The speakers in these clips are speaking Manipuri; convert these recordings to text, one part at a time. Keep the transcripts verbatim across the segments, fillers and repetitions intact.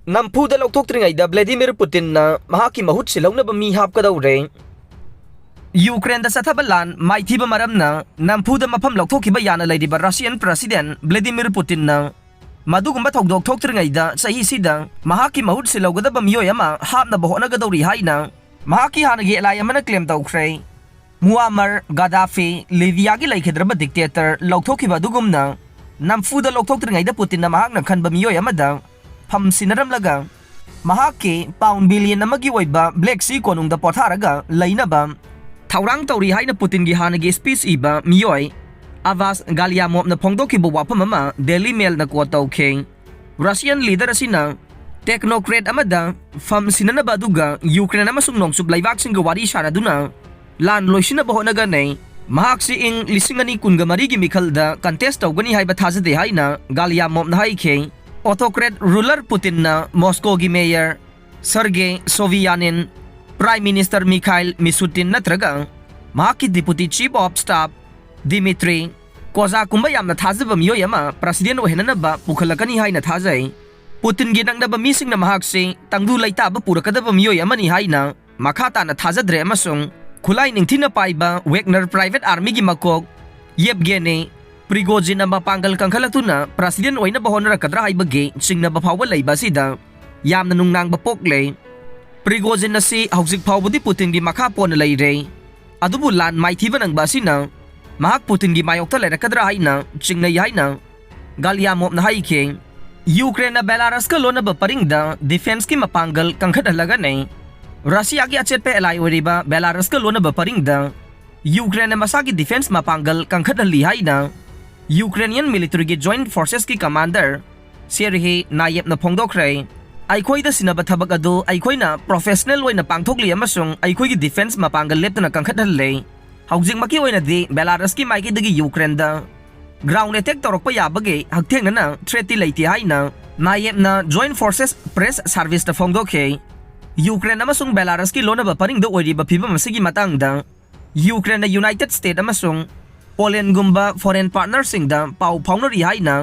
ꯅꯝꯐꯨꯗ ꯂꯧꯊꯣꯛꯇ꯭ꯔꯤꯉꯩꯗ ꯕ꯭ꯂꯦꯗꯤꯃꯤꯔ ꯄꯨꯇꯤꯟꯅ ꯃꯍꯥꯛꯀꯤ ꯃꯍꯨꯠ ꯁꯤꯜꯍꯧꯅꯕ ꯃꯤ ꯍꯥꯞꯀꯗꯧꯔꯦ꯫ ꯌꯨꯀ꯭ꯔꯦꯟꯗ ꯆꯠꯊꯕ ꯂꯥꯟ ꯃꯥꯏꯊꯤꯕ ꯃꯔꯝꯅ ꯅꯝꯐꯨꯗ ꯃꯐꯝ ꯂꯧꯊꯣꯛꯈꯤꯕ ꯌꯥꯅ ꯂꯩꯔꯤꯕ ꯔꯁꯤꯌꯟ ꯄ꯭ꯔꯁꯤꯗꯦꯟ ꯕ꯭ꯂꯦꯗꯤꯃꯤꯔ ꯄꯨꯇꯤꯟꯅ ꯃꯗꯨꯒꯨꯝꯕ ꯊꯧꯗꯣꯛ ꯊꯣꯛꯇ꯭ꯔꯤꯉꯩꯗ ꯆꯍꯤꯁꯤꯗ ꯃꯍꯥꯛꯀꯤ ꯃꯍꯨꯠ ꯁꯤꯜꯍꯧꯒꯗꯕ ꯃꯤꯑꯣꯏ ꯑꯃ ꯍꯥꯞꯅꯕ ꯍꯣꯠꯅꯒꯗꯧꯔꯤ ꯍꯥꯏꯅ ꯃꯍꯥꯛꯀꯤ ꯍꯥꯟꯅꯒꯤ ꯑꯦꯂꯥꯏ ꯑꯃꯅ ꯀ꯭ꯂꯦꯝ ꯇꯧꯈ꯭ꯔꯦ꯫ ꯃꯨꯑꯥꯃꯔ ꯒꯥꯗꯥꯐꯤ, ꯂꯤꯕꯤꯌꯥꯒꯤ ꯂꯩꯈꯤꯗ꯭ꯔꯕ ꯗꯤꯛꯇꯦꯇꯔ, ꯂꯧꯊꯣꯛꯈꯤꯕ ꯑꯗꯨꯒꯨꯝꯅ ꯅꯝꯐꯨꯗ ꯂꯧꯊꯣꯛꯇ꯭ꯔꯤꯉꯩꯗ ꯄꯨꯇꯤꯟꯅ ꯃꯍꯥꯛꯅ ꯈꯟꯕ ꯃꯤꯑꯣꯏ ꯑꯃꯗ ꯐꯝ ꯁꯤꯟꯅꯔꯝꯂꯒ ꯃꯍꯥꯛꯀꯤ ꯄꯥꯎꯟ ꯕꯤꯂꯤꯌꯟ ꯑꯃꯒꯤ ꯑꯣꯏꯕ ꯕ꯭ꯂꯦꯛ ꯁꯤ ꯀꯣꯅꯨꯡꯗ ꯄꯣꯊꯥꯔꯒ ꯂꯩꯅꯕ ꯊꯧꯔꯥꯡ ꯇꯧꯔꯤ ꯍꯥꯏꯅ ꯄꯨꯇꯤꯟꯒꯤ ꯍꯥꯟꯅꯒꯤ ꯁ꯭ꯄꯤꯆ ꯏꯕ ꯃꯤꯑꯣꯏ ꯑꯕꯥꯁ ꯒꯥꯂꯤꯌꯥꯃꯣꯞꯅ ꯐꯣꯡꯗꯣꯛꯈꯤꯕ ꯋꯥꯐꯝ ꯑꯃ ꯗꯦꯂꯤ ꯃꯦꯜꯅ ꯀꯣꯠ ꯇꯧꯈꯤ꯫ ꯔꯁꯤꯌꯟ ꯂꯤꯗꯔ ꯑꯁꯤꯅ ꯇꯦꯛꯅꯣꯀ꯭ꯔꯦꯠ ꯑꯃꯗ ꯐꯝ ꯁꯤꯟꯅꯅꯕ ꯑꯗꯨꯒ ꯌꯨꯀ꯭ꯔꯦꯟ ꯑꯃꯁꯨꯡ ꯅꯣꯡꯆꯨꯞ ꯂꯩꯕꯥꯛꯁꯤꯡꯒ ꯋꯥꯔꯤ ꯁꯥꯅꯗꯨꯅ ꯂꯥꯟ ꯂꯣꯏꯁꯤꯟꯅꯕ ꯍꯣꯠꯅꯒꯅꯤ꯫ ꯃꯍꯥꯛꯁꯤ ꯏꯪ ꯂꯤꯁꯤꯡ ꯑꯅꯤ ꯀꯨꯟꯒ ꯃꯔꯤꯒꯤ ꯃꯤꯈꯜꯗ ꯀꯟꯇꯦꯁ ꯇꯧꯒꯅꯤ ꯍꯥꯏꯕ ꯊꯥꯖꯗꯦ ꯍꯥꯏꯅ ꯒꯥꯂꯤꯌꯥꯃꯣꯞꯅ ꯍꯥꯏꯈꯤ꯫ ꯑꯣꯇꯣꯀ꯭ꯔꯦꯠ ꯔꯨꯂꯔ ꯄꯨꯇꯤꯟꯅ ꯃꯣꯁꯀꯣꯒꯤ mayor Sergei Sobyanin, prime minister Mikhail Mishustin ꯅꯠꯇ꯭ꯔꯒ ꯃꯍꯥꯛꯀꯤ deputy chief of staff Dmitry ꯀꯣꯖꯥꯀꯨꯝꯕ ꯌꯥꯝꯅ ꯊꯥꯖꯕ ꯃꯤꯑꯣꯏ ꯑꯃ ꯄ꯭ꯔꯁꯤꯗꯦꯟ ꯑꯣꯏꯍꯟꯅꯅꯕ ꯄꯨꯈꯠꯂꯛꯀꯅꯤ ꯍꯥꯏꯅ ꯊꯥꯖꯩ꯫ ꯄꯨꯇꯤꯟꯒꯤ ꯅꯛꯅꯕ ꯃꯤꯁꯤꯡꯅ ꯃꯍꯥꯛꯁꯤ ꯇꯪꯗꯨ ꯂꯩꯇꯥꯕ ꯄꯨꯔꯛꯀꯗꯕ ꯃꯤꯑꯣꯏ ꯑꯃꯅꯤ ꯍꯥꯏꯅ ꯃꯈꯥ ꯇꯥꯅ ꯊꯥꯖꯗ꯭ꯔꯦ ꯑꯃꯁꯨꯡ ꯈꯨꯠꯂꯥꯏ ꯅꯤꯡꯊꯤꯅ ꯄꯥꯏꯕ ꯋꯦꯒꯅꯔ ꯄ꯭ꯔꯥꯏꯚꯦꯠ ꯑꯥꯔꯃꯤꯒꯤ ꯃꯀꯣꯛ ꯌꯦꯞꯒꯦꯅꯤ ꯄ꯭ꯔꯤꯒꯣꯖꯤꯟꯅ ꯃꯄꯥꯡꯒꯜ ꯀꯟꯈꯠꯂꯛꯇꯨꯅ ꯄ꯭ꯔꯁꯤꯗꯦꯟ ꯑꯣꯏꯅꯕ ꯍꯣꯠꯅꯔꯛꯀꯗ꯭ꯔꯥ ꯍꯥꯏꯕꯒꯤ ꯆꯤꯡꯅꯕ ꯐꯥꯎꯕ ꯂꯩꯕ ꯑꯁꯤꯗ ꯌꯥꯝꯅ ꯅꯨꯡꯅꯥꯡꯕ ꯄꯣꯛꯂꯦ꯫ ꯄ꯭ꯔꯤꯒꯣꯖꯤꯟ ꯑꯁꯤ ꯍꯧꯖꯤꯛ ꯐꯥꯎꯕꯗꯤ ꯄꯨꯇꯤꯟꯒꯤ ꯃꯈꯥ ꯄꯣꯟꯅ ꯂꯩꯔꯦ, ꯑꯗꯨꯕꯨ ꯂꯥꯟ ꯃꯥꯏꯊꯤꯕ ꯅꯪꯕ ꯑꯁꯤꯅ ꯃꯍꯥꯛ ꯄꯨꯇꯤꯟꯒꯤ ꯃꯥꯌꯣꯛꯇ ꯂꯩꯔꯛꯀꯗ꯭ꯔꯥ ꯍꯥꯏꯅ ꯆꯤꯡꯅꯩ ꯍꯥꯏꯅ ꯒꯥꯂꯤꯌꯥꯃꯣꯞꯅ ꯍꯥꯏꯈꯤ꯫ ꯌꯨꯀ꯭ꯔꯦꯟꯅ ꯕꯦꯂꯥꯔꯁꯀ ꯂꯣꯟꯅꯕ ꯄꯔꯤꯡꯗ ꯗꯤꯐꯦꯟꯁꯀꯤ ꯃꯄꯥꯡꯒꯜ ꯀꯟꯈꯠꯍꯜꯂꯒꯅꯤ꯫ ꯔꯁꯤꯌꯥꯒꯤ ꯑꯆꯦꯠꯄ ꯑꯦꯂꯥꯏ ꯑꯣꯏꯔꯤꯕ ꯕꯦꯂꯥꯔꯁꯀ ꯂꯣꯟꯅꯕ ꯄꯔꯤꯡꯗ ꯌꯨꯀ꯭ꯔꯦꯟꯅ ꯃꯁꯥꯒꯤ ꯗꯤꯐꯦꯟꯁ ꯃꯄꯥꯡꯒꯜ ꯀꯟꯈꯠꯍꯜꯂꯤ ꯍꯥꯏꯅ ꯌꯨꯀ꯭ꯔꯦꯅꯤꯌꯟ ꯃꯤꯂꯤꯇꯔꯤꯒꯤ ꯖꯣꯏꯟꯠ ꯐꯣꯔꯁꯦꯁꯀꯤ ꯀꯃꯥꯟꯗꯔ ꯁꯦꯔꯍꯤ ꯅꯥꯌꯦꯞꯅ ꯐꯣꯡꯗꯣꯛꯈ꯭ꯔꯦ꯫ ꯑꯩꯈꯣꯏꯗ ꯁꯤꯟꯅꯕ ꯊꯕꯛ ꯑꯗꯨ ꯑꯩꯈꯣꯏꯅ ꯄ꯭ꯔꯣꯐꯦꯁꯅꯦꯜ ꯑꯣꯏꯅ ꯄꯥꯡꯊꯣꯛꯂꯤ ꯑꯃꯁꯨꯡ ꯑꯩꯈꯣꯏꯒꯤ ꯗꯤꯐꯦꯟꯁ ꯃꯄꯥꯡꯒꯜ ꯂꯦꯞꯇꯅ ꯀꯟꯈꯠꯍꯜꯂꯦ꯫ ꯍꯧꯖꯤꯛꯃꯛꯀꯤ ꯑꯣꯏꯅꯗꯤ ꯕꯦꯂꯥꯔꯁꯀꯤ ꯃꯥꯏꯀꯩꯗꯒꯤ ꯌꯨꯀ꯭ꯔꯦꯟꯗ ꯒ꯭ꯔꯥꯎꯟ ꯑꯦꯇꯦꯛ ꯇꯧꯔꯛꯄ ꯌꯥꯕꯒꯤ ꯍꯛꯊꯦꯡꯅꯅ ꯊ꯭ꯔꯦꯠꯇꯤ ꯂꯩꯇꯦ ꯍꯥꯏꯅ ꯅꯥꯌꯦꯞꯅ ꯖꯣꯏꯟꯠ ꯐꯣꯔꯁꯦꯁ ꯄ꯭ꯔꯦꯁ ꯁꯥꯔꯚꯤꯁꯇ ꯐꯣꯡꯗꯣꯛꯈꯤ꯫ ꯌꯨꯀ꯭ꯔꯦꯟ ꯑꯃꯁꯨꯡ ꯕꯦꯂꯥꯔꯁꯀꯤ ꯂꯣꯟꯅꯕ ꯄꯔꯤꯡꯗ ꯑꯣꯏꯔꯤꯕ ꯐꯤꯕꯝ ꯑꯁꯤꯒꯤ ꯃꯇꯥꯡꯗ ꯌꯨꯀ꯭ꯔꯦꯟꯅ ꯌꯨꯅꯥꯏꯇꯦꯗ ꯁ꯭ꯇꯦꯠ ꯑꯃꯁꯨꯡ ꯄꯣꯂꯦꯟꯒꯨꯝꯕ ꯐꯣꯔꯦꯟ ꯄꯥꯔꯠꯅꯔꯁꯤꯡꯗ ꯄꯥꯎ ꯐꯥꯎꯅꯔꯤ ꯍꯥꯏꯅ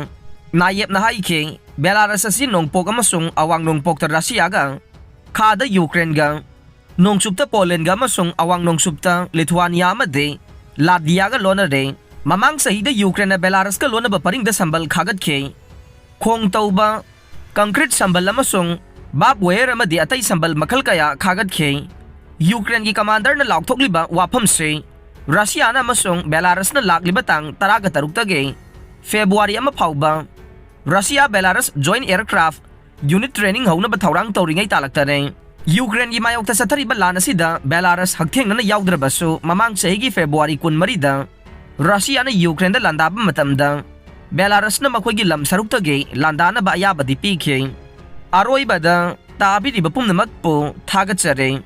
ꯅꯥꯌꯦꯞꯅ ꯍꯥꯏꯈꯤ, ꯕꯦꯂꯥꯔꯁ ꯑꯁꯤ ꯅꯣꯡꯄꯣꯛ ꯑꯃꯁꯨꯡ ꯑꯋꯥꯡ ꯅꯣꯡꯄꯣꯛꯇ ꯔꯁꯤꯌꯥꯒ, ꯈꯥꯗ ꯌꯨꯀ꯭ꯔꯦꯟꯒ, ꯅꯣꯡꯆꯨꯞꯇ ꯄꯣꯂꯦꯟꯒ ꯑꯃꯁꯨꯡ ꯑꯋꯥꯡ ꯅꯣꯡꯆꯨꯞꯇ ꯂꯤꯊꯨꯋꯥꯅꯤꯌꯥ ꯑꯃꯗꯤ ꯂꯥꯠꯚꯤꯌꯥꯒ ꯂꯣꯟꯅꯔꯦ꯫ ꯃꯃꯥꯡ ꯆꯍꯤꯗ ꯌꯨꯀ꯭ꯔꯦꯟꯅ ꯕꯦꯂꯥꯔꯁꯀ ꯂꯣꯟꯅꯕ ꯄꯔꯤꯡꯗ ꯁꯝꯕꯜ ꯈꯥꯒꯠꯈꯤ꯫ ꯈꯣꯡ ꯇꯧꯕ, ꯀꯪꯀ꯭ꯔꯤꯠ ꯁꯝꯕꯜ ꯑꯃꯁꯨꯡ ꯕꯥꯔꯕ ꯋꯦꯌꯔ ꯑꯃꯗꯤ ꯑꯇꯩ ꯁꯝꯕꯜ ꯃꯈꯜ ꯀꯌꯥ ꯈꯥꯒꯠꯈꯤ꯫ ꯌꯨꯀ꯭ꯔꯦꯟꯒꯤ ꯀꯃꯥꯟꯗꯔꯅ ꯂꯥꯎꯊꯣꯛꯂꯤꯕ ꯋꯥꯐꯝꯁꯤ ꯔꯁꯤꯌꯥꯅ ꯑꯃꯁꯨꯡ ꯕꯦꯂꯥꯔꯁꯅ ꯂꯥꯛꯂꯤꯕ ꯇꯥꯡ ꯇꯔꯥꯒ ꯇꯔꯨꯛꯇꯒꯤ ꯐꯦꯕ꯭ꯔꯨꯋꯥꯔꯤ ꯑꯃ ꯐꯥꯎꯕ Russia Belarus join aircraft unit training ꯍꯧꯅꯕ ꯊꯧꯔꯥꯡ ꯇꯧꯔꯤꯉꯩ ꯇꯥꯂꯛꯇꯅꯦ꯫ ꯌꯨꯀ꯭ꯔꯦꯟꯒꯤ ꯃꯥꯌꯣꯛꯇ ꯆꯠꯊꯔꯤꯕ ꯂꯥꯟ ꯑꯁꯤꯗ ꯕꯦꯂꯥꯔꯁ ꯍꯛꯊꯦꯡꯅꯅ ꯌꯥꯎꯗ꯭ꯔꯕꯁꯨ, ꯃꯃꯥꯡ ꯆꯍꯤꯒꯤ ꯐꯦꯕ꯭ꯔꯨꯋꯥꯔꯤ ꯀꯨꯟꯃꯔꯤꯗ ꯔꯁꯤꯌꯥꯅ ꯌꯨꯀ꯭ꯔꯦꯟꯗ ꯂꯥꯟꯗꯥꯕ ꯃꯇꯝꯗ ꯕꯦꯂꯥꯔꯁꯅ ꯃꯈꯣꯏꯒꯤ ꯂꯝ ꯁꯔꯨꯛꯇꯒꯤ ꯂꯥꯟꯗꯥꯅꯕ ꯑꯌꯥꯕꯗꯤ ꯄꯤꯈꯤ꯫ ꯑꯔꯣꯏꯕꯗ, ꯇꯥꯕꯤꯔꯤꯕ ꯄꯨꯝꯅꯃꯛꯄꯨ ꯊꯥꯒꯠꯆꯔꯤ꯫